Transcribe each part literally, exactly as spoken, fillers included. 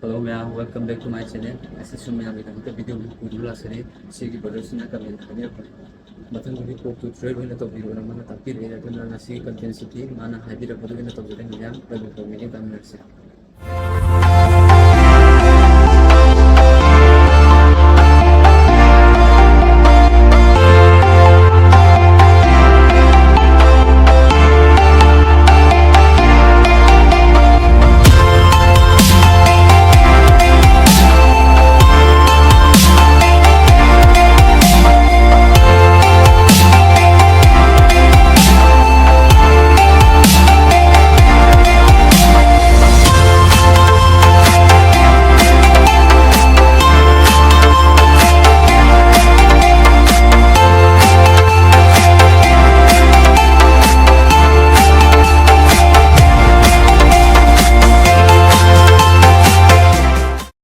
Hello ꯃꯌꯥꯝ, welcome back to my channel. ꯉꯁꯤꯁꯨ ꯃꯌꯥꯝꯒꯤꯗꯃꯛꯇ video ꯑꯃ ꯄꯨꯗꯨꯅ ꯂꯥꯛꯆꯔꯤ꯫ ꯁꯤꯒꯤ brother ꯁꯤꯅ comment ꯊꯥꯕꯤꯔꯛꯄꯅꯤ꯫ ꯃꯊꯪꯗꯗꯤ ꯀꯣꯛꯇꯨ straight ꯑꯣꯏꯅ ꯇꯧꯕꯤꯔꯣꯅ ꯃꯥꯅ ꯇꯥꯛꯄꯤꯔꯛꯑꯦ꯫ ꯑꯗꯨꯅ ꯉꯁꯤꯒꯤ content ꯁꯤꯗꯤ ꯃꯥꯅ ꯍꯥꯏꯕꯤꯔꯛꯄꯗꯨ ꯑꯣꯏꯅ ꯇꯧꯖꯔꯦ꯫ ꯃꯌꯥꯝ ꯑꯗꯨꯝ ꯇꯧꯕꯤꯒꯦ, ꯇꯥꯃꯤꯟꯅꯔꯁꯤ꯫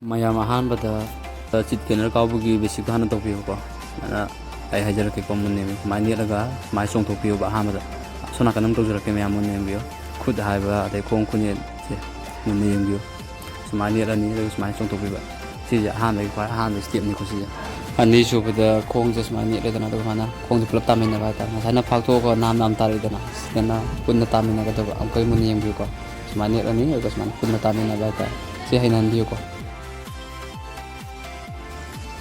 ꯃꯌꯥꯝ ꯑꯍꯥꯟꯕꯗ ꯆꯤꯠ ꯀꯦꯅꯔ ꯀꯥꯎꯕꯒꯤ basic ꯇꯣ ꯍꯥꯟꯅ ꯇꯧꯕꯤꯌꯨꯀꯣ꯫ ꯑꯗꯨꯅ ꯑꯩ ꯍꯥꯏꯖꯔꯛꯀꯦꯀꯣ, ꯃꯨꯟꯅ ꯌꯦꯡꯕꯤꯌꯨ꯫ ꯁꯨꯃꯥꯏꯅ ꯅꯦꯠꯂꯒ ꯁꯨꯃꯥꯏꯅ ꯆꯣꯡꯊꯣꯛꯄꯤꯌꯨꯕ ꯑꯍꯥꯟꯕꯗ꯫ ꯑꯁꯣꯝ ꯅꯥꯀꯟ ꯑꯃ ꯇꯧꯖꯔꯛꯀꯦ, ꯃꯌꯥꯝ ꯃꯨꯟꯅ ꯌꯦꯡꯕꯤꯌꯨ꯫ ꯈꯨꯠ ꯍꯥꯏꯕ ꯑꯗꯩ ꯈꯣꯡ ꯈꯨꯅꯦꯠꯁꯦ ꯃꯨꯟꯅ ꯌꯦꯡꯕꯤꯌꯨ꯫ ꯁꯨꯃꯥꯏꯅ ꯅꯦꯠꯂꯅꯤ, ꯑꯗꯨꯒ ꯁꯨꯃꯥꯏꯅ ꯆꯣꯡꯊꯣꯛꯄꯤꯕ꯫ ꯁꯤꯁꯦ ꯑꯍꯥꯟꯕꯒꯤ, ꯈ꯭ꯋꯥꯏ ꯑꯍꯥꯟꯕ step ꯅꯤꯀꯣ ꯁꯤꯁꯦ꯫ ꯑꯅꯤꯁꯨꯕꯗ ꯈꯣꯡꯁꯦ ꯁꯨꯃꯥꯏꯅ ꯅꯦꯠꯂꯦꯗꯅ, ꯑꯗꯨꯒ ꯁꯨꯃꯥꯏꯅ ꯈꯣꯡꯁꯦ ꯄꯨꯂꯞ ꯇꯥꯃꯤꯟꯅꯕ ꯍꯥꯏꯇꯥꯔꯦ꯫ ꯉꯁꯥꯏꯅ ꯐꯥꯛꯇꯣꯛꯑꯒ ꯅꯥꯝ ꯅꯥꯝ ꯇꯥꯔꯛꯏꯗꯅ, ꯁꯤꯗꯅ ꯄꯨꯟꯅ ꯇꯥꯃꯤꯟꯅꯒꯗꯕ꯫ ꯑꯃꯨꯛꯀ ꯃꯨꯟꯅ ꯌꯦꯡꯕꯤꯌꯨꯀꯣ꯫ ꯁꯨꯃꯥꯏꯅ ꯅꯦꯠꯂꯅꯤ, ꯑꯗꯨꯒ ꯁꯨꯃꯥꯏꯅ ꯄꯨꯟꯅ ꯇꯥꯃꯤꯟꯅꯕ ꯍꯥꯏꯇꯥꯔꯦ꯫ ꯁꯤ ꯍꯩꯅꯍꯟꯕꯤꯌꯨꯀꯣ꯫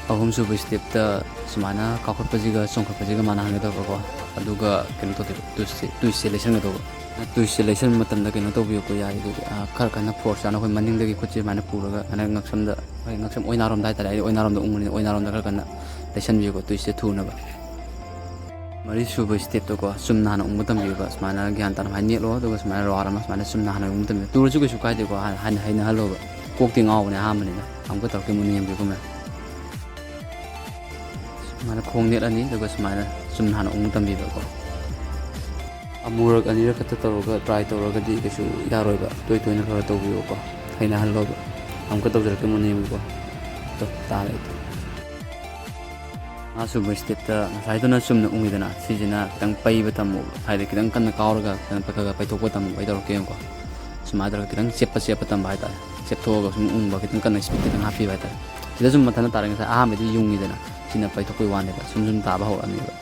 ꯑꯍꯨꯝꯁꯨꯕ step ꯇ ꯁꯨꯃꯥꯏꯅ ꯀꯥꯎꯈꯠꯄꯁꯤꯒ ꯆꯣꯡꯈꯠꯄꯁꯤꯒ ꯃꯥꯟꯅꯍꯟꯒꯗꯕꯀꯣ꯫ ꯑꯗꯨꯒ ꯀꯩꯅꯣ ꯇꯧꯗꯣꯏꯕ, twist ꯁꯦ, twist ꯁꯦ ꯂꯩꯁꯟꯒꯗꯧꯕ꯫ Twist ꯁꯦ ꯂꯩꯁꯟꯕ ꯃꯇꯝꯗ ꯀꯩꯅꯣ ꯇꯧꯕꯤꯌꯨꯀꯣ, ꯌꯥꯔꯤꯈꯩꯗꯤ, ꯑ, ꯈꯔ ꯀꯟꯅ force ꯆꯥꯅ ꯑꯩꯈꯣꯏ ꯃꯅꯤꯡꯗꯒꯤ ꯈꯨꯠꯁꯦ ꯁꯨꯃꯥꯏꯅ ꯄꯨꯔꯒ, ꯁꯨꯃꯥꯏꯅ ꯉꯛꯁꯝꯗ, ꯍꯣꯏ, ꯉꯛꯁꯝ ꯑꯣꯏꯅꯥꯔꯣꯝꯗ ꯍꯥꯏꯇꯥꯔꯦ, ꯑꯩꯗꯤ ꯑꯣꯏꯅꯥꯔꯣꯝꯗ ꯎꯡꯕꯅꯤꯅ ꯑꯣꯏꯅꯥꯔꯣꯝꯗ ꯈꯔ ꯀꯟꯅ ꯂꯩꯁꯟꯕꯤꯌꯨꯀꯣ, twist ꯁꯦ ꯊꯨꯅꯕ꯫ ꯃꯔꯤꯁꯨꯕ step ꯇꯀꯣ, ꯆꯨꯝꯅ ꯍꯥꯟꯅ ꯎꯪꯕ ꯇꯝꯕꯤꯌꯨꯕ꯫ ꯁꯨꯃꯥꯏꯅ ꯒ꯭ꯌꯥꯟ ꯇꯥꯅ ꯁꯨꯃꯥꯏꯅ ꯅꯦꯠꯂꯣ, ꯑꯗꯨꯒ ꯁꯨꯃꯥꯏꯅ round ꯑꯃ ꯁꯨꯃꯥꯏꯅ ꯆꯨꯝꯅ ꯍꯥꯟꯅ ꯎꯪꯕ ꯇꯝꯕꯤꯌꯨ꯫ ꯇꯨꯔꯁꯨ ꯀꯩꯁꯨ ꯀꯥꯏꯗꯦꯀꯣ, ꯍꯥꯟꯅ, ꯍꯥꯟꯅ ꯍꯩꯅꯍꯜꯂꯣꯕ꯫ ꯀꯣꯛꯇꯤ ꯉꯥꯎꯕꯅꯦ ꯑꯍꯥꯟꯕꯅꯤꯅ꯫ ꯑꯃꯨꯛꯀ ꯇꯧꯔꯛꯀꯦ, ꯃꯨꯟꯅ ꯌꯦꯡꯕꯤꯌꯨꯀꯣ ꯃꯌꯥꯝ꯫ ꯁꯨꯃꯥꯏꯅ ꯈꯣꯡ ꯅꯦꯠꯂꯅꯤ, ꯑꯗꯨꯒ ꯁꯨꯃꯥꯏꯅ ꯆꯨꯝꯅ ꯍꯥꯟꯅ ꯎꯪꯕ ꯇꯝꯕꯤꯕꯀꯣ꯫ ꯑꯃꯨꯔꯛ ꯑꯅꯤꯔꯛ ꯈꯛꯇ ꯇꯧꯔꯒ try ꯇꯧꯔꯒꯗꯤ ꯀꯩꯁꯨ ꯌꯥꯔꯣꯏꯕ꯫ ꯇꯣꯏ ꯇꯣꯏꯅ ꯈꯔ ꯈꯔ ꯇꯧꯕꯤꯌꯨꯀꯣ, ꯍꯩꯅꯍꯜꯂꯣꯕ꯫ ꯑꯃꯨꯛꯀ ꯇꯧꯖꯔꯛꯀꯦ, ꯃꯨꯟꯅ ꯌꯦꯡꯕꯤꯌꯨꯀꯣ꯫ ꯇꯣ, ꯇꯥꯔꯦ ꯑꯩ꯫ ꯃꯉꯥꯁꯨꯕ step ꯇ ꯉꯁꯥꯏꯗꯨꯅ ꯆꯨꯝꯅ ꯎꯡꯉꯤꯗꯅ, ꯁꯤꯁꯤꯅ ꯈꯤꯇꯪ ꯄꯩꯕ ꯇꯝꯃꯣꯕ, ꯍꯥꯏꯗꯤ ꯈꯤꯇꯪ ꯀꯟꯅ ꯀꯥꯎꯔꯒ ꯈꯤꯇꯪ ꯈꯔ ꯈꯔ ꯄꯩꯊꯣꯛꯄ ꯇꯝꯃꯣꯕ꯫ ꯑꯩ ꯇꯧꯔꯛꯀꯦ ꯌꯦꯡꯉꯨꯀꯣ꯫ ꯁꯨꯃꯥꯏꯅ ꯇꯧꯔꯒ ꯈꯤꯇꯪ ꯆꯦꯞꯄ ꯆꯦꯞꯄ ꯇꯝꯕ ꯍꯥꯏꯇꯥꯔꯦ꯫ ꯆꯦꯞꯊꯣꯛꯑꯒ ꯁꯨꯝ ꯎꯪꯕ, ꯈꯤꯇꯪ ꯀꯟꯅ speed ꯈꯤꯇꯪ ꯍꯥꯞꯄꯤꯕ ꯍꯥꯏꯇꯥꯔꯦ꯫ ꯁꯤꯗ ꯁꯨꯝ ꯃꯊꯟꯇ ꯇꯥꯔꯦ꯫ ꯉꯁꯥꯏ ꯑꯍꯥꯟꯕꯗꯤ ꯌꯨꯡꯉꯤꯗꯅ, ꯁꯤꯅ ꯄꯩꯊꯣꯛꯄꯩ ꯋꯥꯅꯦꯕ, ꯁꯨꯝ ꯁꯨꯝ ꯇꯥꯕ ꯍꯧꯔꯛꯑꯅꯦꯕ꯫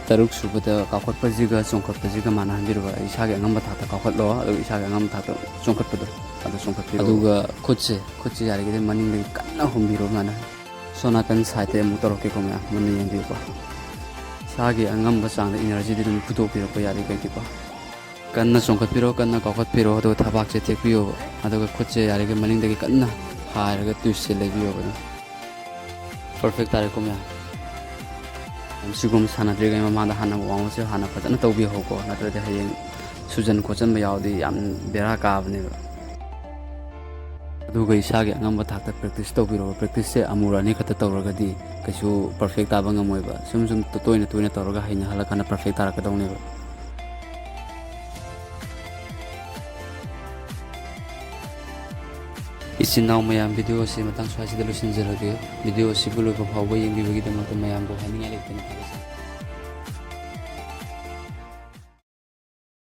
ꯇꯔꯨꯛ ꯁꯨꯕꯗ ꯀꯥꯎꯈꯠꯄꯁꯤꯒ ꯆꯣꯡꯈꯠꯄꯁꯤꯒ ꯃꯥꯟꯅꯍꯟꯕꯤꯔꯕ, ꯏꯁꯥꯒꯤ ꯑꯉꯝꯕ ꯊꯥꯛꯇ ꯀꯥꯎꯈꯠꯂꯣ, ꯑꯗꯨꯒ ꯏꯁꯥꯒꯤ ꯑꯉꯝꯕ ꯊꯥꯛꯇ ꯆꯣꯡꯈꯠꯄꯗꯣ, ꯑꯗꯨ ꯆꯣꯡꯈꯠꯄꯤꯔꯣ꯫ ꯑꯗꯨꯒ ꯈꯨꯠꯁꯦ, ꯈꯨꯠꯁꯦ ꯌꯥꯔꯤꯈꯩꯗꯤ ꯃꯅꯤꯡꯗꯒꯤ ꯀꯟꯅ ꯍꯨꯝꯕꯤꯔꯣ ꯁꯨꯃꯥꯏꯅ꯫ ꯁꯣꯝ ꯅꯥꯀꯟ sideꯇ ꯑꯃꯨꯛ ꯇꯧꯔꯛꯀꯦꯀꯣ ꯃꯌꯥꯝ, ꯃꯨꯟꯅ ꯌꯦꯡꯕꯤꯌꯨꯀꯣ꯫ ꯏꯁꯥꯒꯤ ꯑꯉꯝꯕ ꯆꯥꯡꯗ energyꯗꯤ ꯑꯗꯨꯝ ꯐꯨꯗꯣꯛꯄꯤꯔꯛꯄ ꯌꯥꯔꯤꯈꯩꯗꯤꯀꯣ꯫ ꯀꯟꯅ ꯆꯣꯡꯈꯠꯄꯤꯔꯣ, ꯀꯟꯅ ꯀꯥꯎꯈꯠꯄꯤꯔꯣ, ꯑꯗꯨꯒ ꯊꯕꯥꯛꯁꯦ ꯊꯦꯛꯄꯤꯌꯣꯕ꯫ ꯑꯗꯨꯒ ꯈꯨꯠꯁꯦ ꯌꯥꯔꯤꯈꯩ ꯃꯅꯤꯡꯗꯒꯤ ꯀꯟꯅ ꯍꯥꯏꯔꯒ twisteꯁꯦ ꯂꯩꯕꯤꯌꯣꯕ ꯑꯗꯨꯝ꯫ Perfect ꯇꯥꯔꯦꯀꯣ ꯃꯌꯥꯝ꯫ ꯃꯌꯥꯝ ꯁꯤꯒꯨꯝꯕ ꯁꯥꯟꯅꯗ꯭ꯔꯤꯉꯩ ꯃꯃꯥꯡꯗ ꯍꯥꯟꯅ warm upꯁꯦ ꯍꯥꯟꯅ ꯐꯖꯅ ꯇꯧꯕꯤꯍꯧꯀꯣ, ꯅꯠꯇ꯭ꯔꯗꯤ ꯍꯌꯦꯡ ꯁꯨꯖꯟ ꯈꯣꯠꯆꯟꯕ ꯌꯥꯎꯔꯗꯤ ꯌꯥꯝ ꯕꯦꯔꯥ ꯀꯥꯕꯅꯦꯕ꯫ ꯑꯗꯨꯒ ꯏꯁꯥꯒꯤ ꯑꯉꯝꯕ ꯊꯥꯛꯇ practice ꯇꯧꯕꯤꯔꯣ꯫ Practiceꯁꯦ ꯑꯃꯨꯔ ꯑꯅꯤ ꯈꯛꯇ ꯇꯧꯔꯒꯗꯤ ꯀꯩꯁꯨ perfect ꯇꯥꯕ ꯉꯝꯃꯣꯏꯕ꯫ ꯁꯨꯝ ꯁꯨꯝ ꯇꯣꯏꯅ ꯇꯣꯏꯅ ꯇꯧꯔꯒ ꯍꯩꯅꯍꯜꯂꯀꯥꯟꯗ perfect ꯇꯥꯔꯛꯀꯗꯧꯅꯦꯕ꯫ ꯏꯆꯤꯟ ꯏꯅꯥꯎ ꯃꯌꯥꯝ, video ꯑꯁꯤ ꯃꯇꯥꯡ ꯁ꯭ꯋꯥꯏꯁꯤꯗ ꯂꯣꯏꯁꯤꯟꯖꯔꯒꯦ꯫ Video ꯑꯁꯤꯕꯨ ꯂꯣꯏꯕ ꯐꯥꯎꯕ ꯌꯦꯡꯕꯤꯕꯒꯤꯗꯃꯛꯇ ꯃꯌꯥꯝꯕꯨ ꯍꯥꯏꯅꯤꯡꯉꯥꯏ ꯂꯩꯇꯅ ꯊꯥꯒꯠꯆꯔꯤ꯫